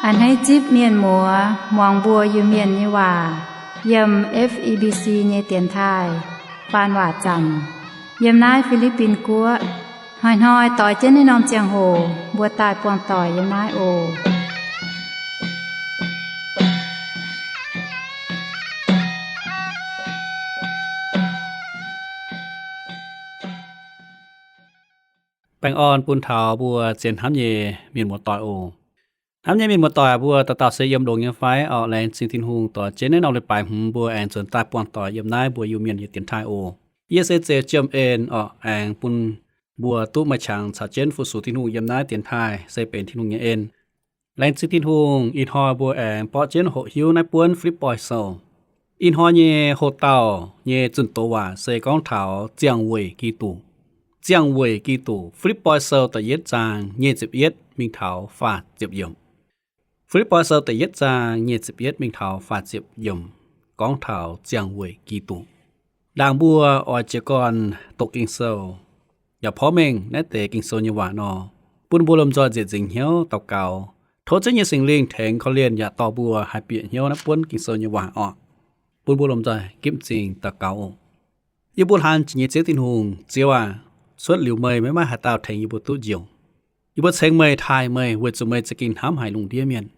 A'hneiv zipv mienh muoz muangx mbuo Iu-Mienh nyei waac yiem F E B C nyei dienx taaih faan waac zanc yiem naaiv Fi^li^bin Guoqv. Hnoi-hnoi doix jienv naaiv norm ziangh hoc mbuo daaih buangh doic yiem naaiv oc. Baengh orn bun taux mbuo zien hnamv nyei mienh muoz-doic oc. Hnamv nyei mienh muoz-doic, mbuo dauh dauh se yiem longx nyei fai? Orqc, laengz zingh Tin-Hungh doix jienv naaiv norm leiz-baaix hmz mbuo aengx nzuonx daaih buangh doic yiem naaiv mbuo Iu-Mienh nyei dienx taaih oc. Yie se Zeux Jiem En orqc, aengx bun mbuo duqv maaih qangx caux jienv fu-sux Tin-Hungh yiem naaiv dienx taaih se benx Tin-Hungh nyei en. Laengz zingh Tin-Hungh, ih hnoi mbuo aengx borqv jienv hoqc hiuv naaiv buonv Fi^lipv^poi Sou. Ih hnoi nyei hoc-dauh nyei zunh doz waac se gorngv taux ziangh weic Giduc. Ziangh weic Giduc, Fi^lipv^poi Sou da'yietv zaang nyic ziepc yietv mingh taux faah ziepc yiemc. Fi^lipv^poi Sou da'yietv zaang nyic ziepc yietv mingh taux faah ziepc yiemc gorngv taux ziangh weic Giduc. Ndaangc mbuo oix jiez gorn doqc Ging-Sou, yaac porv mengh naaiv deix Ging-Sou nyei waac nor, bun mbuo lomh nzoih nzieqc nzingc hnyouv daux gaux, tov Ziouv nyei Singx Lingh tengx korv-lienh yaac dorh mbuo haih bieqc hnyouv naaiv buonv Ging-Sou nyei waac orqc. Bun mbuo lomh nzoih ginv m'zing daux gaux oc. Yie mbuo hlan jiex nyei Ziouv Tin-Hungh, Ziouv aac, cuotv liuz meih maiv maaih haaix dauh tengx yie mbuo duqv njoux. Yie mbuo ceng meih, taaih meih, weic zuqc meih za'gengh hnamv haic lungh ndiev mienh,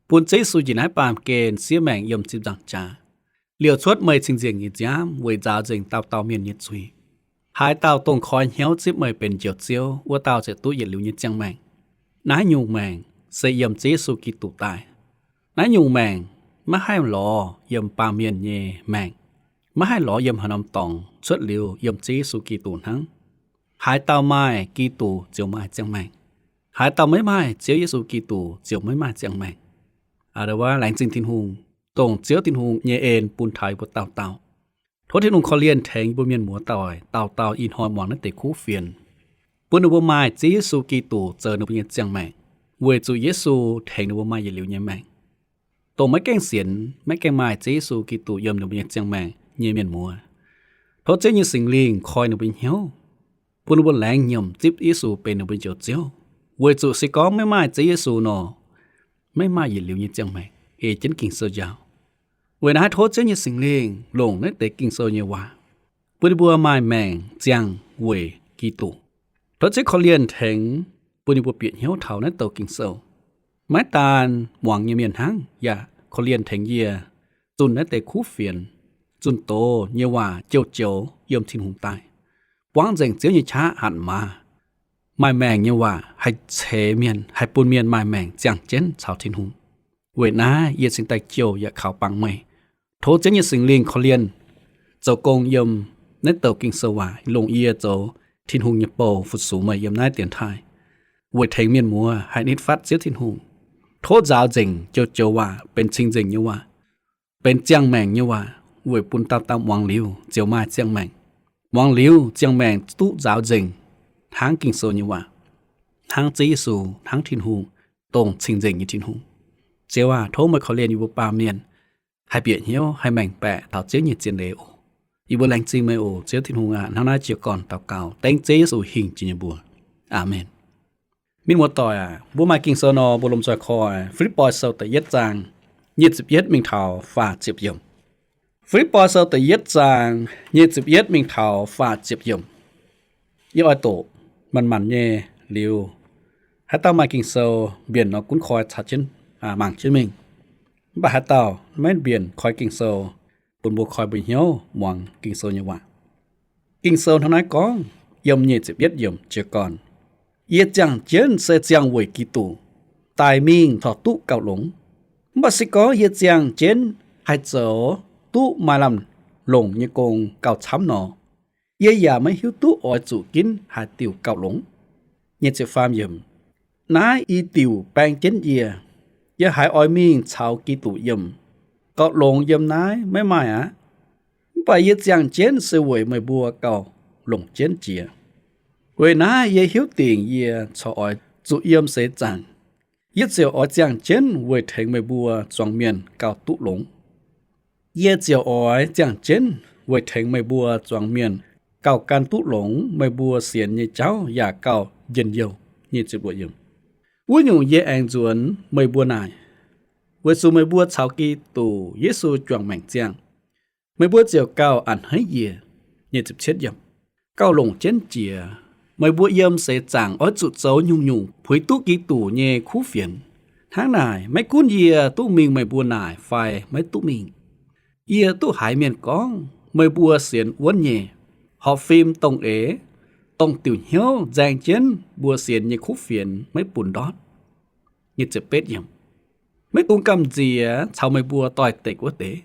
bun Ziouv Yesu njiec naaiv baamh gen siev maengc yiem ziepc nzaangc jaax, liouc cuotv meih cing-nzengc nyei nziaamv weic nzaaux nzengc dauh dauh mienh nyei zuiz. Haaix dauh dongh koi hnyouv zipv meih benx Njoux Ziouv, wuov dauh ziouc duqv yietc liuz nyei ziangh maengc. Naaiv nyungc maengc se yiem Ziouv Yesu Giduc daaih. Naaiv nyungc maengc maiv haih lorz yiem baamh mienh nyei maengc, maiv haih lorz yiem haaix norm dorngx, cuotv liuz yiem Ziouv Yesu Giduc hnangv. Haaix dauh maaih Giduc ziouc maaih ziangh maengc. Haaix dauh maiv maaih Ziouv Yesu Giduc ziouc maiv maaih ziangh maengc. Aa, laengz zingh Tin-Hungh, dongh Ziouv Tin-Hungh nyei en bun taux yie mbuo dauh dauh. Tov Tin-Hungh korv-lienh tengx yie mbuo mienh muoz-doic dauh dauh ih hnoi muangx naaiv deix kuv fienx, bun ninh mbuo maaih Ziouv Yesu Giduc zoux ninh mbuo nyei ziangh maengc, weic zuqc Yesu tengx ninh mbuo maaih yietc liuz nyei maengc. Dongh maiv gaengh sienx, maiv gaengh maaih Ziouv Yesu Giduc yiem ninh mbuo nyei ziangh maengc nyei mienh muoz, tov Ziouv nyei Singx Lingh koi ninh mbuo nyei hnyouv, bun ninh mbuo laengz nyiemc zipv Yesu benx ninh mbuo nyei Njoux Ziouv, weic zuqc se gorngv maiv maaih Ziouv Yesu nor, maiv maaih yietc liuz nyei ziangh maengc, ei jienv Ging-Sou njaaux. Weic naaiv tov Ziouv nyei Singx Lingh longc naaiv deix Ging-Sou nyei waac bun ninh mbuo maaih maengc ziangh weic Giduc. Tov Ziouv korv-lienh tengx bun ninh mbuo bieqc hnyouv taux naaiv douc Ging-Sou. Maiv daan muangx nyei mienh hnangv, yaac korv-lienh tengx yie zunh naaiv deix kuv fienx, zunh doz nyei waac joux-joux yiem Tin-Hungh daaih, buangv nzengc Ziouv nyei qaqv hatc maaz. Maaih maengc nyei waac haih ceix mienh, haih bun mienh maaih maengc ziangh jienv caux Tin-Hungh. Weic naaiv yie cingx daaih jouh yaac kaux bangc meih. Tov Ziouv nyei Singx Lingh korv-lienh zoux gong yiem naaiv douc Ging-Sou waac, longc yie zoux Tin-Hungh nyei bou fu-sux meih yiem naaiv dienx taaih, weic tengx mienh muoz haih nitv fatv Ziouv Tin-Hungh. Tov nzaaux nzengc joux-joux waac benx cing-nzengc nyei waac, benx ziangh maengc nyei waac, weic bun dauh dauh muangx liuz ziouc maaih ziangh maengc. Muangx liuz ziangh maengc duqv nzaaux nzengc hnangv Ging-Sou nyei waac, hnangv Ziouv Yesu, hnangv Tin-Hungh, dongh cing-nzengc nyei Tin-Hungh. Ziouv aac, tov meih korv-lienh yie mbuo baamh mienh haih bieqc hnyouv, haih maengc baeqc taux Ziouv nyei zien leiz oc. Yie mbuo laengz zingh meih oc, Ziouv Tin-Hungh aac. Hnangv naaiv jiez gorn daux gaux dengv Ziouv Yesu hingh jiex nyei mbuox. Aamen. Mienh muoz-doic aac, mbuo maaih Ging-Sou nor, mbuo lomh nzoih koi Fi^lipv^poi Sou da'yietv zaang nyic ziepc yietv mingh taux faah ziepc yiemc. Fi^lipv^poi Sou da'yietv zaang nyic ziepc yietv mingh taux faah ziepc yiemc. Yie oix doqc manc-manc nyei liuz, haaix dauh maaih Ging-Sou mbienc nor gunv koi caux jienv, mangc jienv mingh. Mv baac haaix dauh maiv mbienc koi Ging-Sou, bun mbuo koi mbuo hnyouv muangx Ging-Sou nyei waac. Ging-Sou hnangv naaiv gorngv, yiem nyic ziepc yietv yiemc jiez gorn, Yie ziangh jienv se ziangh weic Giduc, daic mingh corc duqv gauh longx. Mv baac se gorngv yie ziangh jienv haih zoux duqv maaih lamh longc nyei gong gauh camv nor, yie yaac maiv hiuv duqv oix zuqc ginv haaix diuc gauh longx. Naaiv i diuc baeng jienv yie. Yie haiz oix mingh caux Giduc yiem. Gauh longx yiem naaiv maiv maaih aqv. Mv baac yie ziangh jienv se weic meih mbuo gauh longc jienv jiex. Weic naaiv yie hiuv dingc yie corc oix zuqc yiem seix zaangc. Yie ziouc oix ziangh jienv weic tengx meih mbuo zuangx mienh gauh duqv longx. Yie ziouc oix ziangh jienv weic tengx meih mbuo zuangx mienh gauh gan duqv longx, meih mbuo sienx nyei jauv yaac gauh njien-youh. Wuov nyungc yie aengx nzuonx meih mbuo naaic, weic zuqc meih mbuo caux Giduc Yesu juangc maengc ziangh, meih mbuo ziouc gauh a'hneiv yie. Gauh longc jienv jiex, meih mbuo yiem seix zaangc oix zuqc zoux nyungc-nyungc puix duqv Giduc nyei kuv fienx. Hnangv naaic, maiv gunv yie duqv mingh meih mbuo naaic fai maiv duqv mingh, yie duqv haiz mienh gorngv meih mbuo sienx wuonv nyei, horpc fim dongh eix, dongh diuc hnyouv nzaeng jienv mbuo sienx nyei kuv fienx maiv bun ndortv. Maiv dungx gamh nziex caux meih mbuo doix-dekc wuov deix.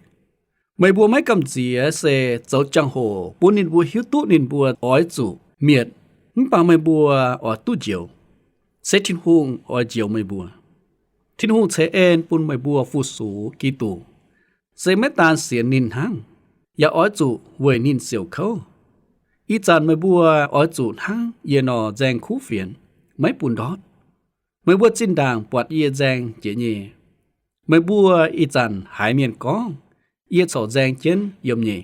Meih mbuo maiv gamh nziex se zoux jangx-hoc bun ninh mbuo hiuv duqv ninh mbuo oix zuqc mietc, mv baac meih mbuo oix duqv njoux, se Tin-Hungh oix njoux meih mbuo. Tin-Hungh ceix en bun meih mbuo fu-sux Giduc, se maiv daan sienx ninh hnangv, yaac oix zuqc weic ninh siouc kouv. Ih zanc meih mbuo oix zuqc hnangv yie nor nzaeng kuv fienx, maiv bun ndortv. Meih mbuo zinh ndaangc buatc yie nzaeng jiex nyei. Meih mbuo ih zanc haiz mienh gorngv yie corc nzaeng jienv yiem nyei.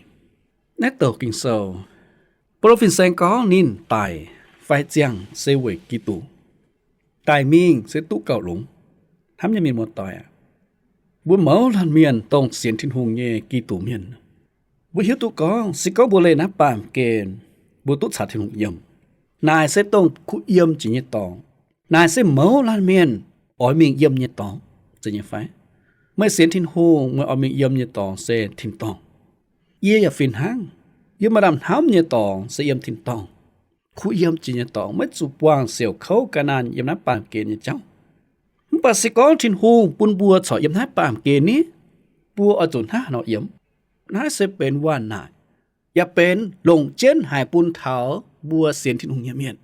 Naaiv douc Ging-Sou, Baulo fin-saeng gorngv ninh daic fai ziangh se weic Giduc. Daic mingh se duqv gauh longx. Hnamv nyei mienh muoz-doic aac, mbuo mouz laanh mienh dongh sienx Tin-Hungh nyei Giduc mienh, mbuo hiuv duqv gorngv se gorngv mbuo leih naaiv baamh gen, mbuo duqv caux Tin-Hungh yiem. Naaic se dongh kuh yiem jiex nyei dorngx. Naaic se mouz laanh mienh oix mingh yiem nyei dorngx, zeiz nyei fai? Meih sienx Tin-Hungh, meih oix mingh yiem nyei dorngx se tin-dorngh. Yie yaac fih hnangv. Yie maaih lamh hnamv nyei dorngx se yiem tin-dorngh. Kuh yiem jiex nyei dorngx maiv zuqc buangh siouc kouv ga'naanh yiem naaiv baamh gen nyei jauv. Mv baac se gorngv Tin-Hungh bun mbuo corc yiem naaiv baamh gen ni, mbuo oix zuqc hnangv haaix nor yiem? Naaiv se benx waac-naaic, yaac benx longc jienv haic bun taux mbuo sienx Tin-Hungh nyei mienh.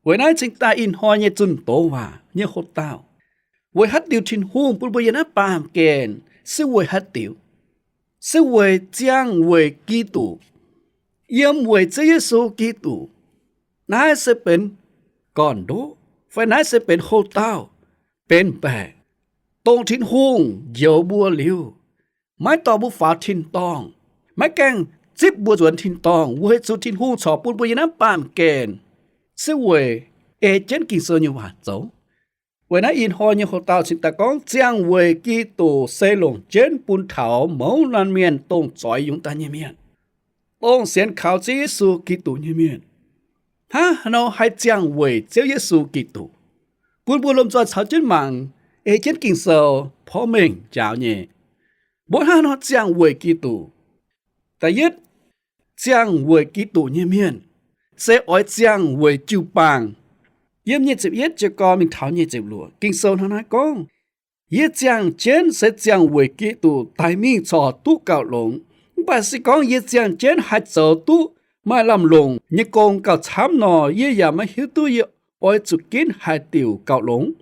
Weic naaiv cingx daaih ih hnoi nyei zunh doz waac nyei hoc-dauh, weic haaix diuc Tin-Hungh bun mbuo yiem naaiv baamh gen, se weic haaix diuc? Se weic ziangh weic Giduc, yiem weic Ziouv Yesu Giduc. Naaiv se benx gorn-ndoqv, fai naaiv se benx hoc-dauh, benx mbaeqc, dongh Tin-Hungh njoux mbuo liuz, maiv dorh mbuo faaux tin-dorngh, maiv gaengh zipv mbuo nzuonx tin-dorngh, weic zuqc Tin-Hungh corc bun mbuo yiem naaiv baamh gen, se weic ei jienv Ging-Sou nyei waac zoux. Weic naaiv ih hnoi nyei hoc-dauh cingx daaih gorngv ziangh weic Giduc se longc jienv bun taux mouz laanh mienh dongh zoix yungz daaih nyei mienh, dongh sienx kaux Ziouv Yesu Giduc nyei mienh. Hnangv haaix nor haih ziangh weic Ziouv Yesu Giduc? Bun mbuo lomh nzoih caux jienv mangc, ei jienv Ging-Sou porv mengh njaaux nyei. Mbuo hnangv haaix nor ziangh weic Giduc? Da'yietv, ziangh weic Giduc nyei mienh se oix ziangh weic jiu-baang. Yiem nyic ziepc yietv jiez gorn mingh taux nyic ziepc luoqc, Ging-Sou hnangv naaiv gorngv, Yie ziangh jienv se ziangh weic Giduc daic mingh corc duqv gauh longx. Mv baac se gorngv yie ziangh jienv haih zoux duqv maaih lamh longc nyei gong gauh camv nor, yie yaac maiv hiuv duqv yie oix zuqc ginv haaix diuc gauh longx.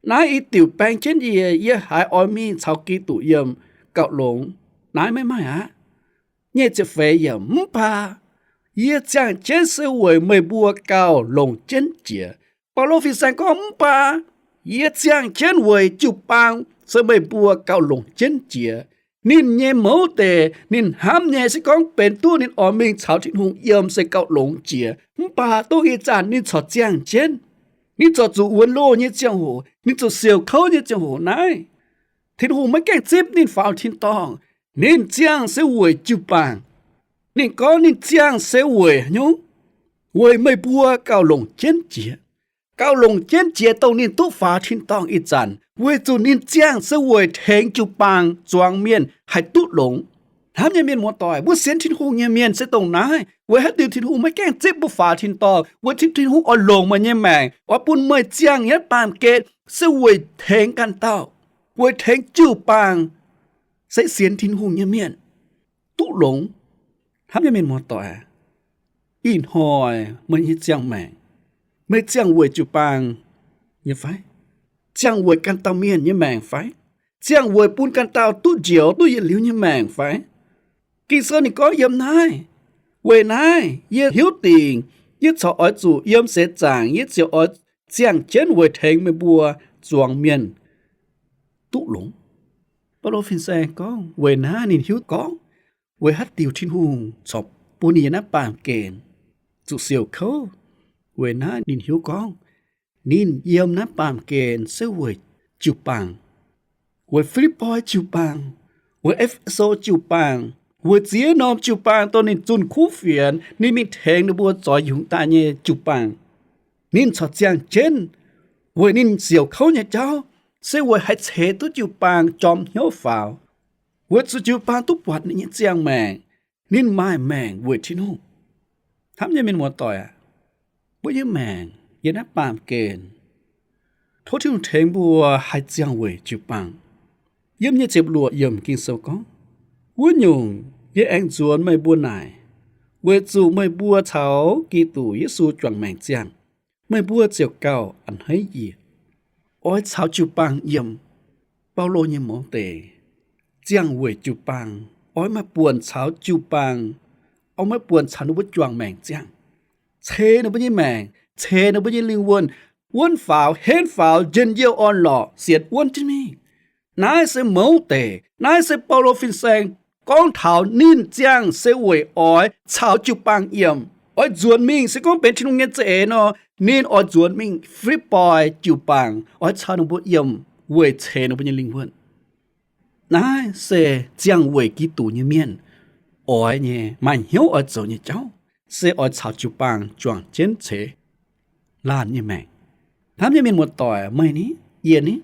Naaiv i diuc baeng jienv yie, yie haiz oix mingh caux Giduc yiem gauh longx. Naaiv maiv maaih aqv. Nyic ziepc feix yiemc, mv baac yie ziangh jienv se weic meih mbuo gauh longc jienv jiex. Baulo fin-saeng gorngv, mv baac yie ziangh jienv weic jiu-baang se meih mbuo gauh longc jienv jiex. Ninh nyei mouz deix, ninh hnamv nyei se gorngv benx duqv ninh oix mingh caux Tin-Hungh yiem se gauh longx jiex. Mv baac dongh ih zanc ninh corc ziangh jienv, ninh corc zuqc wuonx loh nyei ziangh hoc, ninh zuqc siouc kouv nyei ziangh hoc naaiv, Tin-Hungh maiv gaengh zipv ninh faaux tin-dorngh. Ninh ziangh se weic jiu-baang. Ninh gorngv ninh ziangh se weic haaix nyungc? Weic meih mbuo gauh longc jienv jiex. Gauh longc jienv jiex dongh ninh duqv faaux tin-dorngh ih zanc, weic zuqc ninh ziangh se weic tengx jiu-baang zuangx mienh haih duqv longx. Hnamv nyei mienh muoz-doic, mbuo sienx Tin-Hungh nyei mienh se dongh naaiv. Weic haaix diuc Tin-Hungh maiv gaengh zipv mbuo faaux tin-dorngh? Weic zuqc Tin-Hungh oix longc meih nyei maengc, oix bun meih ziangh yiem baamh gen se weic tengx ganh dauh, weic tengx jiu-baang, se sienx Tin-Hungh nyei mienh duqv longx. Hnamv nyei mienh muoz-doic, ih hnoi meih nyei ziangh maengc, meih ziangh weic jiu-baang nyei fai? Ziangh weic ganh dauh mienh nyei maengc fai? Ziangh weic bun ganh dauh duqv njoux duqv yietc liuz nyei maengc fai? Ging-Sou ninh gorngv yiem naaiv, weic naaiv yie hiuv dingc, yie corc oix zuqc yiem seix zaangc, yie ziouc oix ziangh jienv weic tengx meih mbuo zuangx mienh duqv longx. Baulo fin-saeng gorngv weic naaiv ninh hiuv gorngv, weic haaix diuc Tin-Hungh corc bun ninh yiem naaiv baamh gen zuqc siouc kouv. Weic naaiv ninh hiuv gorngv, ninh yiem naaiv baamh gen se weic jiu-baang. weic Fi^lipv^poi jiu-baang, weic E^fe^so jiu-baang, weic ziex norm jiu-baang dongh ninh zunh kuv fienx, ninh mingh tengx ninh mbuo zoux yungz daaih nyei jiu-baang. Ninh corc ziangh jienv weic ninh siouc kouv nyei jauv, se weic haih ceix duqv jiu-baang jorm hnyouv faaux, weic zuqc jiu-baang duqv buatc ninh nyei ziangh maengc, ninh maaih maengc weic Tin-Hungh. Hnamv nyei mienh muoz-doic aac, mbuo nyei maengc yiem naaiv baamh gen, tov Tin-Hungh tengx mbuo haih ziangh weic jiu-baang. Yiem nyic ziepc luoqc yiemc Ging-Sou gorngv, Wuov nyungc, yie aengx nzuonx meih mbuo naaic, weic zuqc meih mbuo caux Giduc Yesu juangc maengc ziangh, meih mbuo ziouc gauh a'hneiv yie. Oix caux jiu-baang yiem. Baulo nyei mouz deix ziangh weic jiu-baang, oix maaih buonc caux jiu-baang, oix maaih buonc caux ninh mbuo juangc maengc ziangh, ceix ninh mbuo nyei maengc, ceix ninh mbuo nyei lingh wuonh, wuonv faaux, henv faaux, njien-youh orn-lorqc, sienx wuonv jienv mingh. Naaiv se mouz deix, naaiv se Baulo fin-saeng gorngv taux ninh ziangh se weic oix caux jiu-baang yiem, oix nzuonx mingh. Se gorngv benx Tin-Hungh nyei za'eix nor, ninh oix nzuonx mingh Fi^lipv^poi jiu-baang, oix caux ninh mbuo yiem weic ceix ninh mbuo nyei lingh wuonh. Naaiv se ziangh weic Giduc nyei mienh oix nyei, maaih hnyouv oix zoux nyei jauv, se oix caux jiu-baang juangc jienv ceix laanh nyei maengc. Hnamv nyei mienh muoz-doic, meih ni, yie ni,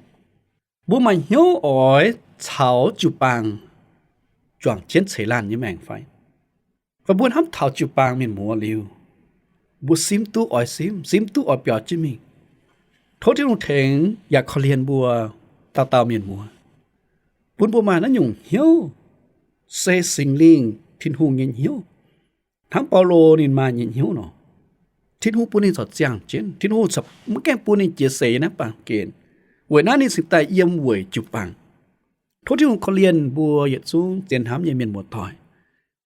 mbuo maaih hnyouv oix caux jiu-baang juangc jienv ceix laanh nyei maengc fai? Fai mbuo hnamv taux jiu-baang mienh muoz liuz, mbuo simv duqv oix simv, simv duqv oix biaux jienv mingh? Tov Tin-Hungh tengx yaac korv-lienh mbuo dauh dauh mienh muoz, bun mbuo maaih naaiv nyungc hnyouv, se Singx Lingh Tin-Hungh nyei hnyouv. Hnangv Baulo ninh maaih nyei hnyouv nor, Tin-Hungh bun ninh corc ziangh jienv. Tin-Hungh corc maiv gaengh bun ninh jiex seix yiem naaiv baamh gen. Weic naaiv ninh cingx daaih yiem weic jiu-baang. Tov Tin-Hungh korv-lienh mbuo yietc zungv zien hnamv nyei mienh muoz-doic,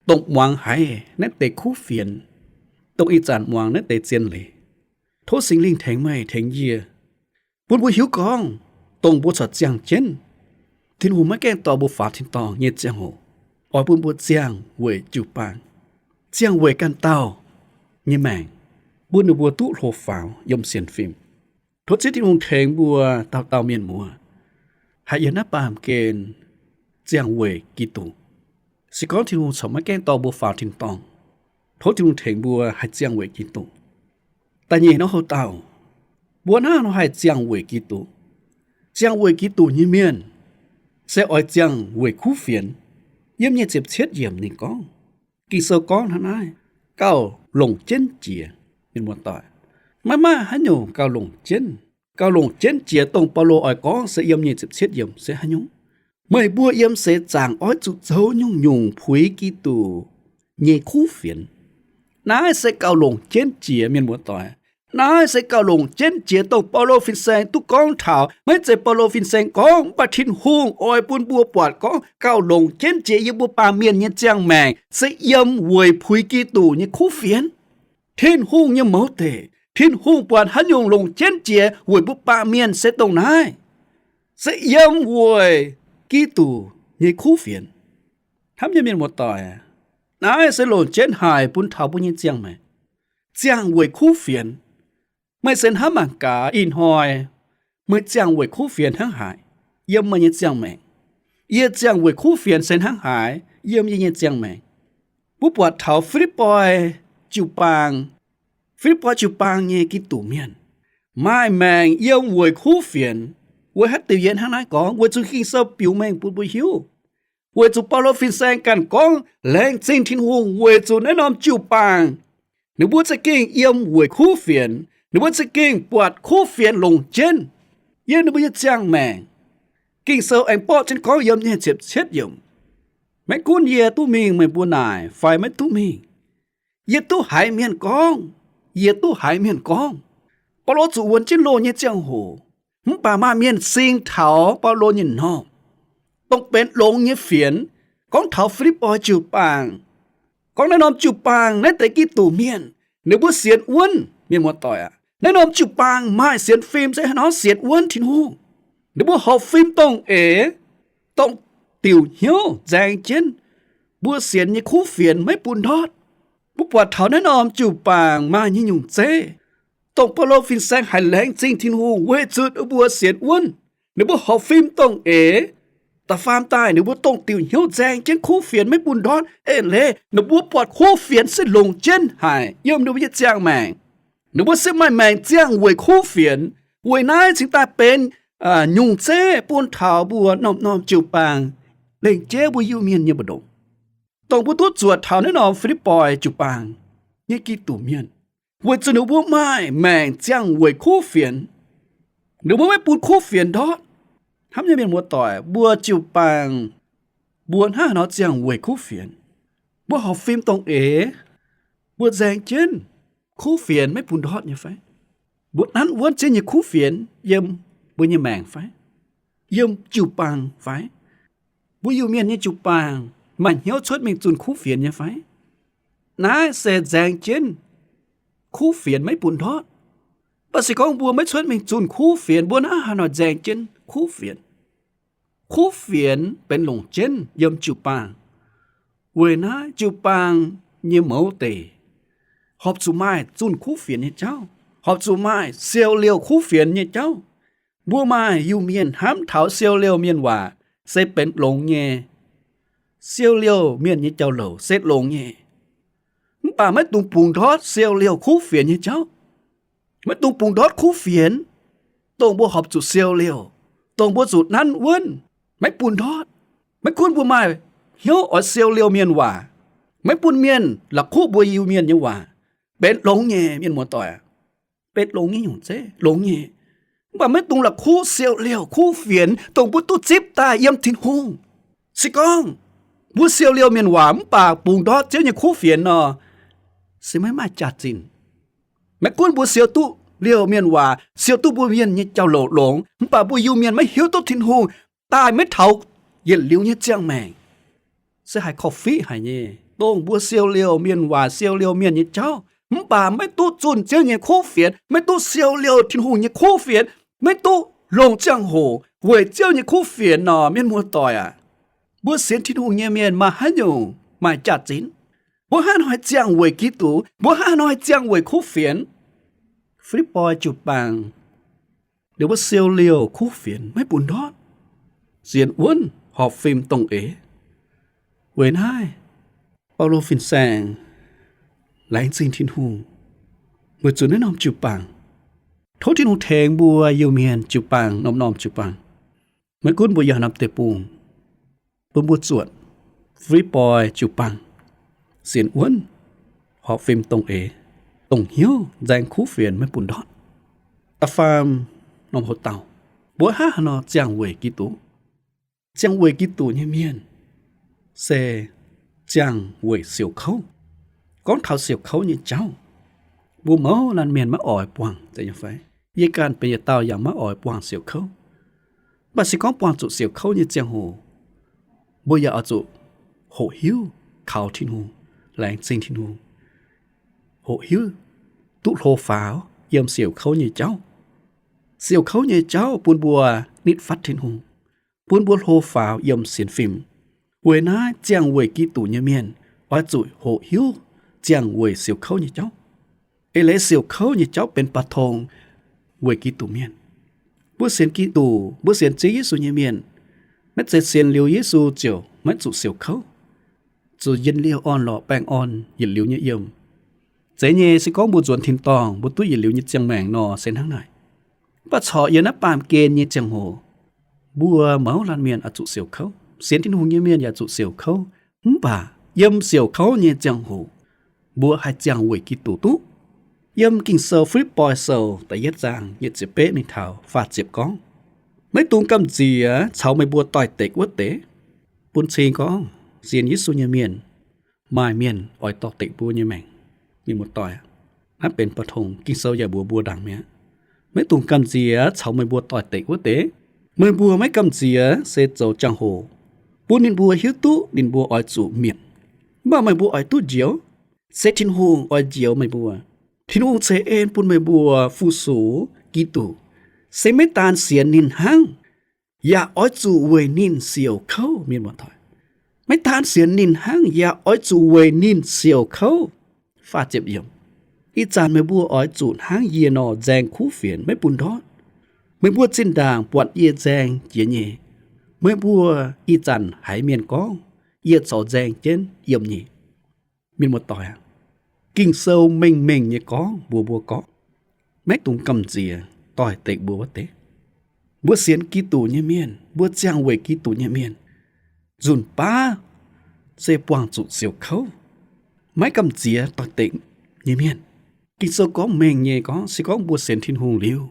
dongh muangx haiz naaiv deix kuv fienx, dongh ih zanc muangx naaiv deix zien leiz. Tov Singx Lingh tengx meih tengx yie, bun mbuo hiuv gorngv, dongh mbuo corc ziangh jienv, Tin-Hungh maiv gaengh dorh mbuo faaux tin-dorngh nyei ziangh hoc, oix bun mbuo ziangh weic jiu-baang, ziangh weic ganh dauh nyei maengc, bun ninh mbuo duqv hlo faaux yiem sienx fim. Tov Ziouv Tin-Hungh tengx mbuo dauh dauh mienh muoz, haih yiem naaiv baamh gen ziangh weic Giduc. Se gorngv Tin-Hungh corc maiv gaengh dorh mbuo faaux tin-dorngh, tov Tin-Hungh tengx mbuo haih ziangh weic Giduc. Da'nyeic norm houv dauh, mbuo hnangv haaix nor haih ziangh weic Giduc? Ziangh weic Giduc nyei mienh se oix ziangh weic kuv fienx. Yiem nyic ziepc cietv yiemc ninh gorngv, Ging-Sou gorngv hnangv naaiv, gauh longc jienv jiex. Mienh muoz-doic, maiv maaih haaix nyungc gauh longc jienv. Gauh longc jienv jiex dongh Baulo oix gorngv se yiem nyic ziepc cietv yiemc se haaix nyungc? Meih mbuo yiem seix zaangc oix zuqc zoux nyungc-nyungc puix Giduc nyei kuv fienx. Naaiv se gauh longc jienv jiex, mienh muoz-doic. Naaiv se gauh longc jienv jiex dongh Baulo fin-saeng duqv gorngv taux. Maiv zeiz Baulo fin-saeng gorngv, mv baac Tin-Hungh oix bun mbuo buatc gorngv gauh longc jienv jiex yiem mbuo baamh mienh nyei ziangh maengc se yiem weic puix Giduc nyei kuv fienx. Tin-Hungh nyei mouz deic, Tin-Hungh buatc haaix nyungc longc jienv jiex weic mbuo baamh mienh se dongh naaiv, se yiem weic Giduc nyei kuv fienx. Hnamv nyei mienh muoz-doic, naaiv se longc jienv haic bun taux mbuo nyei ziangh maengc. Ziangh weic kuv fienx. Meih se hnamv mangc gaax ih hnoi meih ziangh weic kuv fienx hnangv haaix yiem meih nyei ziangh maengc. Yie ziangh weic kuv fienx se hnangv haaix yiem yie nyei ziangh maengc. Mbuo buatc taux Fi^lipv^poi jiu-baang, Fi^lipv^poi jiu-baang nyei Giduc mienh maaih maengc yiem weic kuv fienx. Weic haaix diuc yie hnangv naaiv gorngv? Weic zuqc Ging-Sou biux mengh bun mbuo hiuv, weic zuqc Baulo fin-saeng ganh gorngv laengz zingh Tin-Hungh weic zuqc naaiv norm jiu-baang ninh mbuo za'gengh yiem weic kuv fienx. Ninh mbuo za'gengh buatc kuv fienx longc jienv yiem ninh mbuo nyei ziangh maengc. Ging-Sou aengx borqv jienv gorngv yiem nyic ziepc cietv yiemc, maiv gunv yie duqv mingh meih mbuo naaic fai maiv duqv mingh, yie duqv haiz mienh gorngv, yie duqv haiz mienh gorngv. Baulo zuqc wuonx jienv loh nyei ziangh hoc, mv baac maaih mienh sing taux Baulo nyei m'normh, dongh benx longx nyei fienx, gorngv taux Fi^lipv^poi jiu-baang, gorngv naaiv norm jiu-baang naaiv deix Giduc mienh, ninh mbuo sienx wuonv. Mienh muoz-doic aac, naaiv norm jiu-baang maaih sienx fim se haaix nor? Sienx wuonv Tin-Hungh. Ninh mbuo horpc fim dongh eix, dongh diuc hnyouv nzaeng jienv mbuo sienx nyei kuv fienx maiv bun ndortv. Mbuo buatc taux naaiv norm jiu-baang maaih nyei nyungc zeiv, dongh Baulo fin-saeng haiz laengz zingh Tin-Hungh weic zuqc mbuo sienx wuonv. Ninh mbuo horpc fim dongh eix, Da'faam daaih ninh mbuo dongh diuc hnyouv nzaeng jienv kuv fienx maiv bun ndortv. Eix leiz ninh mbuo buatc kuv fienx se longc jienv haic yiem ninh mbuo nyei ziangh maengc. Ninh mbuo se maaih maengc ziangh weic kuv fienx. Weic naaiv cingx daaih benx nyungc zeiv bun taux mbuo norm-norm jiu-baang, lengc jeiv mbuo Iu-Mienh nyei mbu'ndongx. Dongh mbuo duqv zuotc taux naaiv norm Fi^lipv^poi jiu-baang nyei Giduc mienh, weic zuqc ninh mbuo maaih maengc ziangh weic kuv fienx. Ninh mbuo maiv bun kuv fienx ndortv. Hnamv nyei mienh muoz-doic, mbuo jiu-baang mbuo hnangv haaix nor ziangh weic kuv fienx? Mbuo horpc fim dongh eix, mbuo nzaeng jienv kuv fienx maiv bun ndortv nyei fai? Mbuo nanv wuonv Ziouv nyei kuv fienx yiem mbuo nyei maengc fai? Yiem jiu-baang fai? Mbuo Iu-Mienh nyei jiu-baang maaih hnyouv cuotv mingh zunh kuv fienx nyei fai? Naaiv se nzaeng jienv kuv fienx maiv bun ndortv. Mv baac se gorngv mbuo maiv cuotv mingh zunh kuv fienx, mbuo hnangv haaix nor nzaeng jienv kuv fienx? Kuv fienx benx longc jienv yiem jiu-baang. Weic naaiv jiu-baang nyei mouz deic horpc zuqc maaih zunh kuv fienx nyei jauv, horpc zuqc maaih siou liouh kuv fienx nyei jauv. Mbuo maaih Iu-Mienh hnamv taux siou liouh mienh waac se benx longx nyei. Siou liouh mienh nyei jauv-louc se longx nyei. Mv baac maiv dungx bungx ndortv siou liouh kuv fienx nyei jauv. Maiv dungx bungx ndortv kuv fienx, dongh mbuo horpc zuqc siou liouh, dongh mbuo zuqc nanv wuonv, maiv bun ndortv. Maiv gunv mbuo maaih hnyouv oix siou liouh mienh waac, maiv bun mienh la'kuqv mbuo Iu-Mienh nyei waac, benx longx nyei, mienh muoz-doic. Benx longx nyei nyungc zeiv, longx nyei. Mv baac maiv dungx la'kuqv siou liouh kuv fienx, dongh mbuo duqv zipv daaih yiem Tin-Hungh. Se gorngv mbuo siou liouh mienh waac mv baac bungx ndortv Ziouv nyei kuv fienx nor, se maiv maaih jaax-zinh. Maiv gunv mbuo siou duqv liouh mienh waac, siou duqv mbuo mienh nyei jauv-louc longx, mv baac mbuo Iu-Mienh maiv hiuv duqv Tin-Hungh daaih maiv taux yietc liuz nyei ziangh maengc, se haih korv-fiqv haic nyei. Dongh mbuo siou liouh mienh waac, siou liouh mienh nyei jauv, mv baac maiv duqv zunh Ziouv nyei kuv fienx, maiv duqv siou liouh Tin-Hungh nyei kuv fienx, maiv duqv longc ziangh hoc weic Ziouv nyei kuv fienx nor, mienh muoz-doic aac, mbuo sienx Tin-Hungh nyei mienh maaih haaix nyungc maaih jaax-zinh? Mbuo hnangv haaix nor haih ziangh weic Giduc? Mbuo hnangv haaix nor haih ziangh weic kuv fienx? Fi^lipv^poi jiu-baang, ninh mbuo siou liouh kuv fienx maiv bun ndortv, sienx wuonv horpc fim dongh eix. Weic naaiv, Baulo fin-saeng laengz zingh Tin-Hungh weic zuqc naaiv norm jiu-baang. Tov Tin-Hungh tengx mbuo Iu-Mienh jiu-baang, norm-norm jiu-baang, maiv gunv mbuo yiem haaix norm deic-bung, bun mbuo zuotc Fi^lipv^poi jiu-baang, sienx wuonv horpc fim dongh eix, dongh hnyouv nzaeng kuv fienx maiv bun ndortv. Da'faam norm hoc-dauh, mbuo hnangv haaix nor ziangh weic Giduc? Ziangh weic Giduc nyei mienh se ziangh weic siouc kouv. Gorngv taux siouc kouv nyei jauv, mbuo mouz laanh mienh maiv oix buangh zeiz nyei fai? Yie ganh benx yietc dauh yaac maiv oix buangh siouc kouv. Mv baac se gorngv buangh zuqc siouc kouv nyei ziangh hoc, mbuo yaac oix zuqc hoqc hiuv kaux Tin-Hungh, laengz zingh Tin-Hungh, hoqc hiuv duqv hlo faaux yiem siouc kouv nyei jauv. Siouc kouv nyei jauv bun mbuo nitv fatv Tin-Hungh, bun mbuo hlo faaux yiem sienx fim. Weic naaiv ziangh weic Giduc nyei mienh oix zuqc hoqc hiuv ziangh weic siouc kouv nyei jauv. Eix leiz siouc kouv nyei jauv benx ba'tong weic Giduc mienh. Mbuo sienx Giduc, mbuo sienx Ziouv Yesu nyei mienh, maiv zeiz sienx liuz Yesu ziouc maiv zuqc siouc kouv, zuqc njien-youh orn-lorqc baengh orn yietc liuz nyei yiem. Zeiz nyei, se gorngv mbuo nzuonx tin-dorngh, mbuo duqv yietc liuz nyei ziangh maengc nor se hnangv naaic. Mv baac corc yiem naaiv baamh gen nyei ziangh hoc, mbuo mouz laanh mienh oix zuqc siouc kouv, sienx Tin-Hungh nyei mienh yaac zuqc siouc kouv. Mv baac yiem siouc kouv nyei ziangh hoc, mbuo haih ziangh weic Giduc duqv. Yiem Ging-Sou Filipv Boi Sou da'yietv zaang nyic ziepc betv mingh taux faah ziepc gorngv, maiv dungx gamh nziex caux meih mbuo doix-dekc wuov deix. Bun cing gorngv sienx Yesu nyei mienh, maaih mienh oix dorh dekc mbuo nyei maengc. Mienh muoz-doic, naaiv benx ba'tong Ging-Sou yaac mbuox mbuo ndaangc mi'aqv. Maiv dungx gamh nziex caux meih mbuo doix-dekc wuov deix. Meih mbuo maiv gamh nziex se zoux jangx-hoc bun ninh mbuo hiuv duqv ninh mbuo oix zuqc mietc. Mv baac meih mbuo oix duqv njoux, se Tin-Hungh oix njoux meih mbuo. Tin-Hungh ceix en bun meih mbuo fu-sux Giduc, se maiv daan sienx ninh hnangv, yaac oix zuqc weic ninh siouc kouv. Mienh muoz-doic, maiv daan sienx ninh hnangv, yaac oix zuqc weic ninh siouc kouv. Ih zanc meih mbuo oix zuqc hnangv yie nor nzaeng kuv fienx maiv bun ndortv. Meih mbuo zinh ndaangc buatc yie nzaeng jiex nyei, Meih mbuo ih zanc haiz mienh gorngv, yie corc nzaeng jienv yiem nyei. Mienh muoz-doic aac, Ging-Sou mengh mengh nyei gorngv mbuox mbuo gorngv, maiv dungx gamh nziex doix-dekc mbuo wuov deix. Mbuo sienx Giduc nyei mienh, mbuo ziangh weic Giduc nyei mienh, nzunc baav se buangh zuqc siouc kouv, maiv gamh nziex doix-dekc nyei mienh. Ging-Sou gorngv mengh nyei gorngv, se gorngv mbuo sienx Tin-Hungh liuz,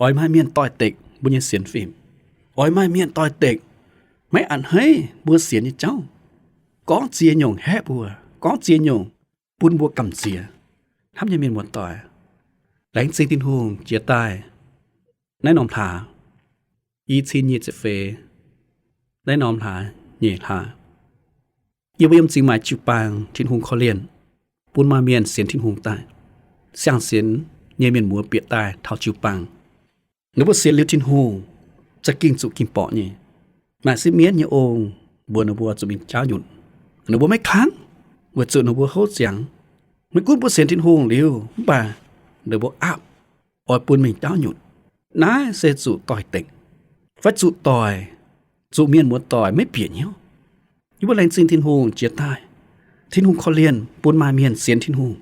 oix maaih mienh doix-dekc mbuo nyei sienx fim. Oix maaih mienh doix-dekc, maiv a'hneiv mbuo sienx nyei jauv, gorngv ziex nyungc haeqv mbuo, gorngv ziex nyungc bun mbuo gamh nziex. Hnamv nyei mienh muoz-doic, laengz zingh Tin-Hungh jiex daaih naaiv norm hlaax, i cin nyic ziepc feix, naaiv norm hlaax nyeic hlaax, yie mbuo yiem Zingh Maaic jiu-baang Tin-Hungh korv-lienh bun maaih mienh sienx Tin-Hungh daaih. Siang-sienx nyei mienh muoz bieqc daaih taux jiu-baang. Ninh mbuo sienx liuz Tin-Hungh za'gengh zuqc ging-borqc nyei. Maaih sieqv mienv nyei ong mbuox ninh mbuo zuqc mingh jaauv nyutc. Ninh mbuo maiv kangv, weic zuqc ninh mbuo houv ziangx. Maiv gunv mbuo sienx Tin-Hungh liuz, mv baac ninh mbuo aapv, oix bun mingh jaauv nyutc. Naaiv se zuqc doix-dekc, fai zuqc doic, zuqc mienh muoz-doic maiv bieqc hnyouv. Yie mbuo laengz zingh Tin-Hungh jiex daaih, Tin-Hungh korv-lienh bun maaih mienh sienx Tin-Hungh.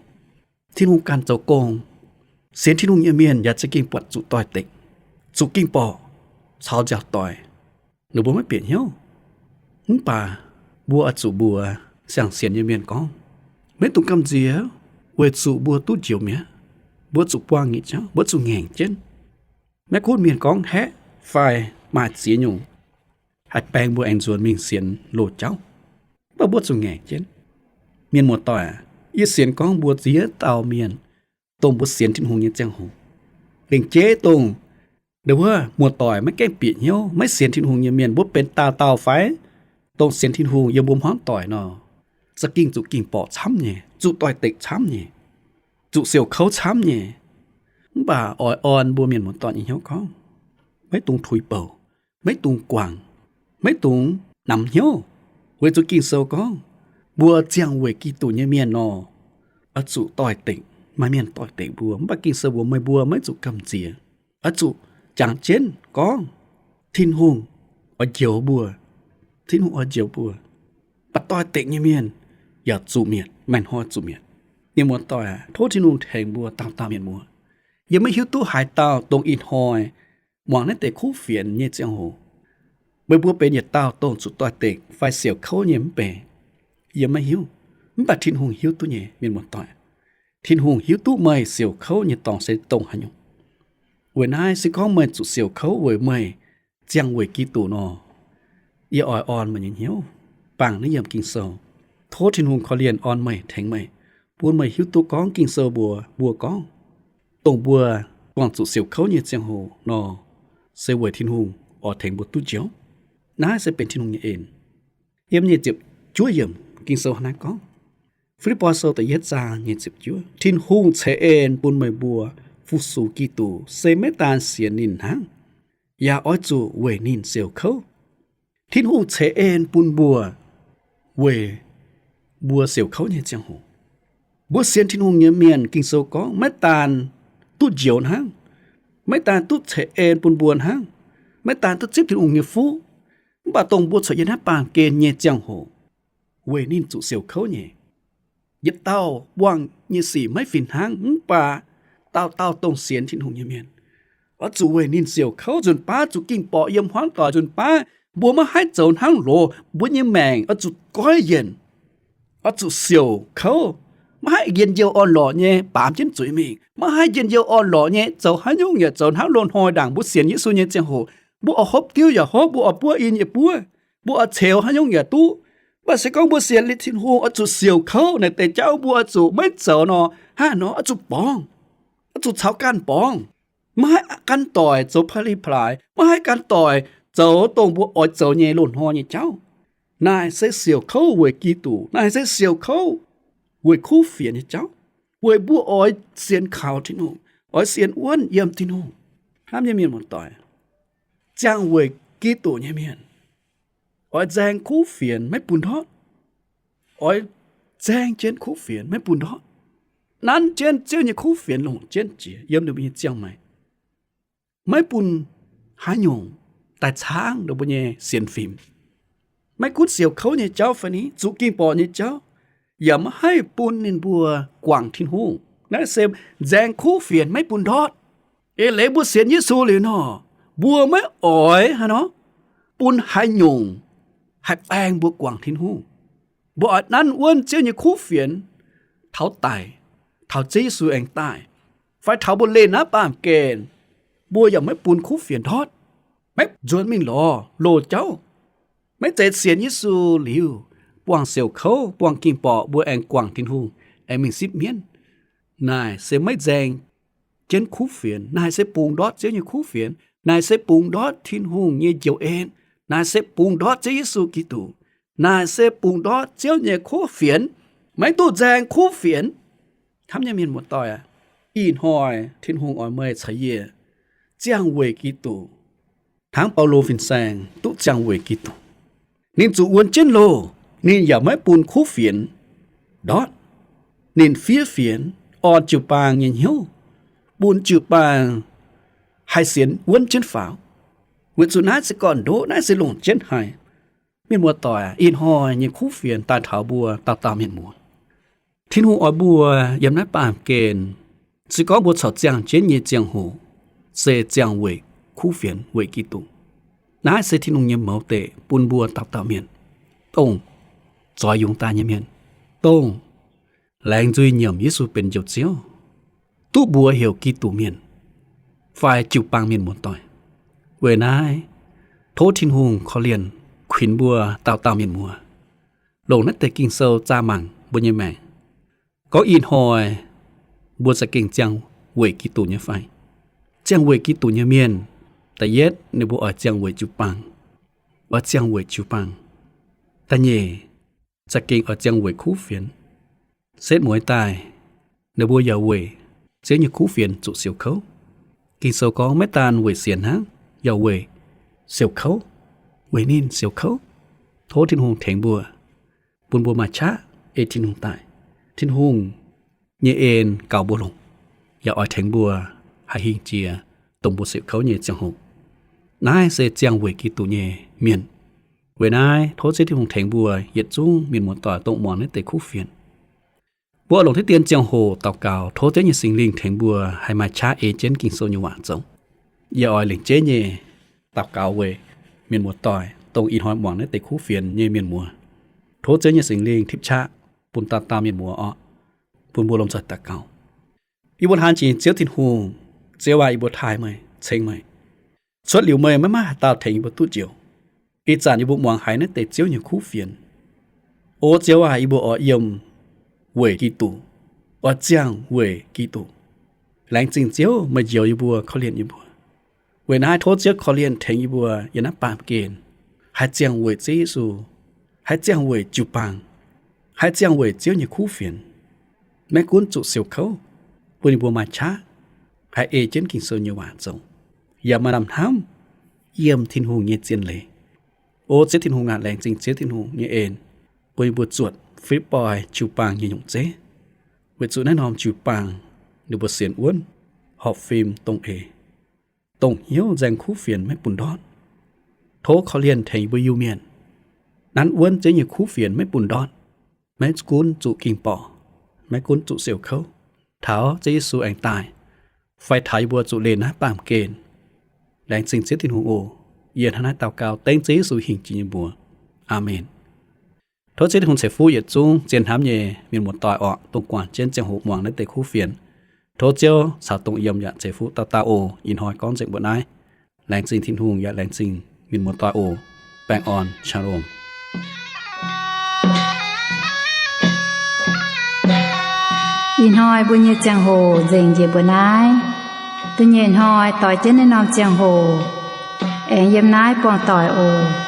Tin-Hungh ganh zoux gong. Sienx Tin-Hungh nyei mienh yaac za'gengh buatc zuqc doix-dekc, zuqc ging-borqc, caux nziaaux-doic. Ninh mbuo maiv bieqc hnyouv. Mv baac mbuo oix zuqc mbuox siang-sienx nyei mienh gorngv, maiv dungx gamh nziex, weic zuqc mbuo duqv njoux mi'aqv. Mbuo zuqc buangh nyei jauv, mbuo zuqc ngaengc jienv. Maiv gunv mienh gorngv haeqv fai maaih ziex nyungc haih baeng mbuo aengx nzuonx mingh sienx loz-jauv, mv baac mbuo zuqc ngaengc jienv. Mienh muoz-doic, yie sienx gorngv mbuo ziex dauh mienh, dongh mbuo sienx Tin-Hungh nyei ziangh hoc, lengc jeiv dongh wuov muoz-doic maiv gaengh bieqc hnyouv, maiv sienx Tin-Hungh nyei mienh, mbuo benx dauh dauh fai dongh sienx Tin-Hungh yiem mbuo hmuangv doic nor, za'gengh zuqc ging-borqc camv nyei, zuqc doix-dekc camv nyei, zuqc siouc kouv camv nyei. Mv baac oix orn mbuo mienh muoz-doic nyei hnyouv gorngv, maiv dungx tuix bouc, maiv dungx guangc, maiv dungx namx hnyouv, weic zuqc Ging-Sou gorngv, mbuo ziangh weic Giduc nyei mienh nor, oix zuqc doix-dekc, maaih mienh doix-dekc mbuo. Mv baac Ging-Sou mbuox meih mbuo maiv zuqc gamh nziex, oix zuqc jangx jienv gorngv, Tin-Hungh oix njoux mbuo, Tin-Hungh oix njoux mbuo. Mv baac doix-dekc nyei mienh yaac zuqc mietc, maengc hnoi zuqc mietc. Mienh muoz-doic aac, tov Tin-Hungh tengx mbuo dauh dauh mienh muoz. Yie maiv hiuv duqv haaix dauh dongh ih hnoi muangx naaiv deix kuv fienx nyei ziangh hoc, meih mbuo benx yietc dauh dongh zuqc doix-dekc fai siouc kouv nyei mv benx, yie maiv hiuv. Mv baac Tin-Hungh hiuv duqv nyei, mienh muoz-doic. Tin-Hungh hiuv duqv meih siouc kouv nyei dorngx se dongh haaix nyungc. Weic naaiv se gorngv meih zuqc siouc kouv weic meih ziangh weic Giduc nor, yie oix orn meih nyei hnyouv, bangc naaiv yiem Ging-Sou. Tov Tin-Hungh korv-lienh orn meih, tengx meih, bun meih hiuv duqv gorngv Ging-Sou mbuox mbuo gorngv, dongh mbuo buangh zuqc siouc kouv nyei ziangh hoc nor, se weic Tin-Hungh oix tengx mbuo duqv njoux. Naaiv se benx Tin-Hungh nyei en. Yiem nyic ziepc juov yiemc Ging-Sou hnangv naaiv gorngv, Fi^lipv^poi Sou da'yietv zaang nyic ziepc juov, Tin-Hungh ceix en bun meih mbuo fu-sux Giduc se maiv daan sienx ninh hnangv, yaac oix zuqc weic ninh siouc kouv. Tin-Hungh ceix en bun mbuo weic mbuo siouc kouv nyei ziangh hoc. Mbuo sienx Tin-Hungh nyei mienh, Ging-Sou gorngv, maiv daan duqv njoux hnangv, maiv daan duqv ceix en bun mbuo hnangv, maiv daan duqv zipv Tin-Hungh nyei fuqv, mv baac dongh mbuo cuotv yiem naaiv baamh gen nyei ziangh hoc, weic ninh zuqc siouc kouv nyei. Yietc dauh buangh nyei sic maiv fih hnangv, mv baac dauh dauh dongh sienx Tin-Hungh nyei mienh oix zuqc weic ninh siouc kouv. Nzunc baav zuqc ging-borqc yiem hmuangv doic, nzunc baav mbuo maiv haih zoux hnangv loz, mbuo nyei maengc oix zuqc goiv yienc, oix zuqc siouc kouv, maiv haih njien-youh orn-lorqc nyei baamz jienv zuiz mingh, maiv haih njien-youh orn-lorqc nyei zoux haaix nyungc yaac zoux hnangv loz-hnoi ndaangc mbuo sienx Yesu nyei ziangh hoc. Mbuo oix hopv diuv yaac hopv, mbuo oix buov in yaac buov, mbuo oix ceux haaix nyungc yaac duqv. Mv baac se gorngv mbuo sienx liuz Tin-Hungh oix zuqc siouc kouv naaic deix jauv, mbuo oix zuqc maiv zoux nor, hnangv nor oix zuqc borngz, oix zuqc caux ganh borngz. Maiv haih gan doic zoux pa'li plaaix, maiv haih gan doic zoux dongh mbuo oix zoux nyei loz-hnoi nyei jauv. Naaic se siouc kouv weic Giduc. Naaic se siouc kouv weic kuv fienx nyei jauv, weic mbuo oix sienx kaux Tin-Hungh, oix sienx wuonv yiem Tin-Hungh. Hnamv nyei mienh muoz-doic, ziangh weic Giduc nyei mienh oix nzaeng kuv fienx maiv bun ndortv, oix nzaeng jienv kuv fienx maiv bun ndortv, nanv jienv Ziouv nyei kuv fienx longc jienv jiex yiem ninh mbuo nyei ziangh maengc, maiv bun haaix nyungc daaih caangv ninh mbuo nyei sienx fim. Maiv gunv siouc kouv nyei jauv fai ni zuqc ging-borqc nyei jauv, yaac maiv haih bun ninh mbuo guangc Tin-Hungh. Naaiv se nzaeng kuv fienx maiv bun ndortv. Eix leiz mbuo sienx Yesu liuz nor, mbuo maiv oix haaix nor bun haaix nyungc haih baeng mbuo guangc Tin-Hungh. Mbuo oix nanv wuonv Ziouv nyei kuv fienx taux daic, taux Ziouv Yesu aengx daaih, fai taux mbuo leih naaiv baamh gen, mbuo yaac maiv bun kuv fienx ndortv, maiv nzuonx mingh lorz loz-jauv, maiv zeiz sienx Yesu liuz buangh siouc kouv, buangh ging-borqc mbuo aengx guangc Tin-Hungh, aengx mingh sipv mienv. Naaic se maiv nzaeng jienv kuv fienx. Naaic se bungx ndortv Ziouv nyei kuv fienx. Naaic se bungx ndortv Tin-Hungh nyei njoux en. Naaic se bungx ndortv Ziouv Yesu Giduc. Naaic se bungx ndortv Ziouv nyei kuv fienx. Maiv duqv nzaeng kuv fienx. Hnamv nyei mienh muoz-doic aac, ih hnoi Tin-Hungh oix meih caux yie ziangh weic Giduc, hnangv Baulo fin-saeng duqv ziangh weic Giduc. Ninh zuqc wuonx jienv loh, ninh yaac maiv bun kuv fienx ndortv. Ninh fiev fienx, orn jiu-baang nyei hnyouv, bun jiu-baang haih sienx wuonv jienv faaux. Weic zuqc naaiv se gorn-ndoqv, naaiv se longc jienv haic. Mienh muoz-doic aac, ih hnoi nyei kuv fienx daaih taux mbuo dauh dauh mienh muoz. Tin-Hungh oix mbuo yiem naaiv baamh gen, se gorngv mbuo corc ziangh jienv nyei ziangh hoc, se ziangh weic kuv fienx weic Giduc. Naaiv se Tin-Hungh nyei mouz deic bun mbuo dauh dauh mienh, dongh zoix yungz daaih nyei mienh, dongh laengz nzuih nyiemc Yesu benx Njoux Ziouv, duqv mbuox heuc Giduc mienh, fai jiu-baang mienh muoz-doic. Weic naaiv, tov Tin-Hungh korv-lienh kuinx mbuo dauh dauh mienh muoz, longc naaiv deix Ging-Sou zaah mangc mbuo nyei maengc. Gorngv ih hnoi mbuo za'gengh ziangh weic Giduc nyei fai? Ziangh weic Giduc nyei mienh, da'yietv ninh mbuo oix ziangh weic jiu-baang, oix ziangh weic jiu-baang. Da'nyeic, za'gengh oix ziangh weic kuv fienx. Setv mueiz daaih, ninh mbuo yaac weic Ziouv nyei kuv fienx zuqc siouc kouv. Ging-Sou gorngv maiv daan weic sienx hnangv, yaac weic siouc kouv, weic ninh siouc kouv. Tov Tin-Hungh tengx mbuo, bun mbuo maaih qaqv ei Tin-Hungh daaih. Tin-Hungh nyei en gaux mbuo longc, yaac oix tengx mbuo haih hingh jiex dongh mbuo siouc kouv nyei ziangh hoc. Naaiv se ziangh weic Giduc nyei mienh. Weic naaiv tov Ziouv Tin-Hungh tengx mbuo yietc zungv mienh muoz-doic dongh muangx naaiv deix kuv fienx. Mbuo longc diqv dien ziangh hoc daux gaux, tov Ziouv nyei Singx Lingh tengx mbuo haih maaih qaqv ei jienv Ging-Sou nyei waac zoux. Yie oix lengc jeiv nyei daux gaux weic mienh muoz-doic, dongh ih hnoi muangx naaiv deix kuv fienx nyei mienh muoz. Tov Ziouv nyei Singx Lingh tipv qaqv bun dauh dauh mienh muoz orqc. Bun mbuo lomh nzoih daux gaux. Yie mbuo hnamv jiex Ziouv Tin-Hungh. Ziouv aac, yie mbuo taaih meih, ceng meih. Cuotv liuz meih maiv maaih haaix dauh tengx yie mbuo duqv njoux. Ih zanc yie mbuo muangx haiz naaiv deix Ziouv nyei kuv fienx. O Ziouv aac, yie mbuo oix yiem weic Giduc, oix ziangh weic Giduc. Laengz zingh Ziouv, meih njoux yie mbuo, korv-lienh yie mbuo. Weic naaiv tov Ziouv korv-lienh tengx yie mbuo yiem naaiv baamh gen haih ziangh weic Ziouv Yesu, haih ziangh weic jiu-baang, haih ziangh weic Ziouv nyei kuv fienx. Maiv gunv zuqc siouc kouv, bun yie mbuo maaih qaqv haih ei jienv Ging-Sou nyei waac zoux, yaac maaih lamh hnamv yiem Tin-Hungh nyei zien leiz. O Ziouv Tin-Hungh aac, laengz zingh Ziouv Tin-Hungh nyei en, bun yie mbuo zuotc Fi^lipv^poi jiu-baang nyei nyungc zeiv, weic zuqc naaiv norm jiu-baang ninh mbuo sienx wuonv, horpc fim dongh eix, dongh hnyouv nzaeng kuv fienx maiv bun ndortv. Tov korv-lienh tengx yie mbuo Iu-Mienh nanv wuonv Ziouv nyei kuv fienx maiv bun ndortv, maiv gunv zuqc ging-borqc, maiv gunv zuqc siouc kouv, taux Ziouv Yesu aengx daaih, fai taux yie mbuo zuqc leih naaiv baamh gen. Laengz zingh Ziouv Tin-Hungh oc. Yie hnangv naaiv daux gaux dengv Ziouv Yesu hingh jiex nyei mbuox. Aamen. Tov Ziouv Tin-Hungh ceix fuqv yietc zungv zien hnamv nyei mienh muoz-doic orqc, dongh guangc jienv ziangh hoc muangx naaiv deix kuv fienx. Tov Ziouv caux dongh yiem yaac ceix fuqv dauh dauh oc. Ih hnoi gorngv nzengc mbuo naaiv. Laengz zingh Tin-Hungh yaac laengz zingh mienh muoz-doic oc. Baengh orn, shalom. Ih hnoi mbuo nyei ziangh hoc nzengc njiec mbuo naaiv. Da'nyeic hnoi doix jienv naaiv norm ziangh hoc aengx yiem naaiv buangh doic oc.